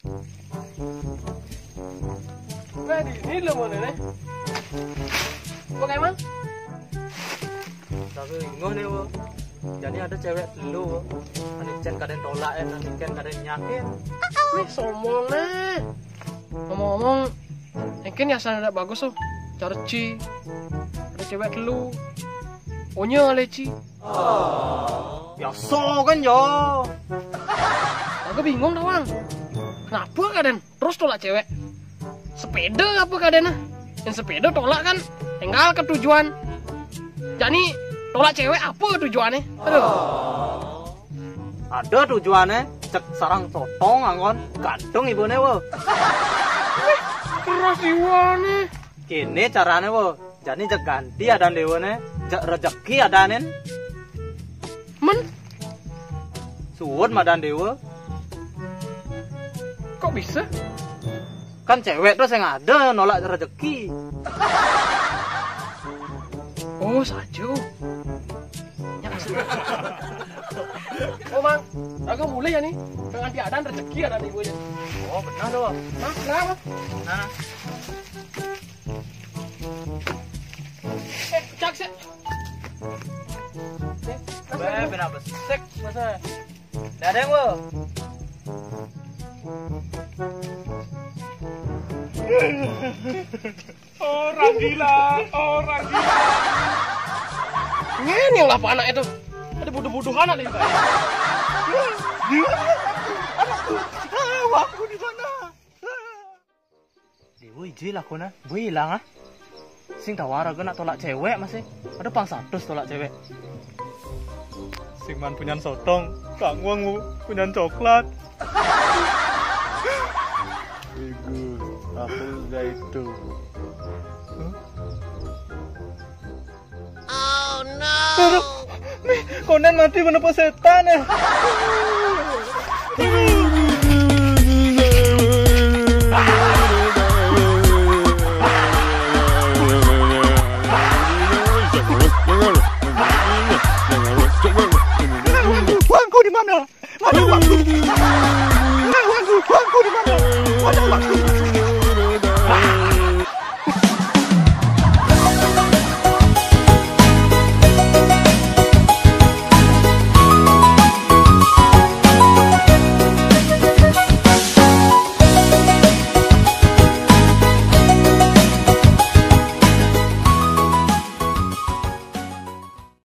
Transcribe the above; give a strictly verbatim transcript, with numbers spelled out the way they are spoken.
Wah, di ini lo mana nih? Apa kayak, Mang? Tapi bingung nih, Wo. Jadi ada cewek dulu, Wo. Anu cen kadang tolak ya, anu cen kadang nyakin. Nih, sombong nih. Ngomong-ngomong, mungkin ya sana ada bagus tuh. Carci. Ada cewek dulu. Onya leci. Ya so kan, yo. Aku bingung dah, Bang. Kenapa kadang terus tolak cewek? Sepeda apa kadang, nah? Yang sepeda tolak kan, tinggal ke tujuan. Jadi tolak cewek apa tujuannya? Aduh. Ada tujuannya, cek sarang sotong anggon, gantung ibune, Wo. Keras iwane. Kene carane, Wo. Jani cek ganti adan dewane, cek rezeki adanen. Men? Suwun madan dewa. Kok bisa? Kan cewek tuh yang ada nolak rezeki. Oh, saja. Ya, asik. Oh, Mang, aku mulai ya nih. Dengan tiadaan rezeki ada di gue. Oh, benar tuh. Nah, kenapa? Nah. Eh, cak sih. Eh, Beh, kenapa sek masa? Dadeng, Wo. Orang gila, orang gila. Ini yang apa anak itu? Ada bodoh-bodohan ada itu. Di mana? Anak tuh. Tahu aku di mana? Dewa ije lakona, boy hilang ah. Sing tawar aku nak tolak cewek masih. Ada pang satus tolak cewek. Sing man punyan sotong, kang wong punyan coklat. Iku, aku udah itu. Aduh, nih, konen mati menapa setan ya? Uangku, uangku di mana? Mana uangku? Mana uangku? Uangku di mana? Mana uangku?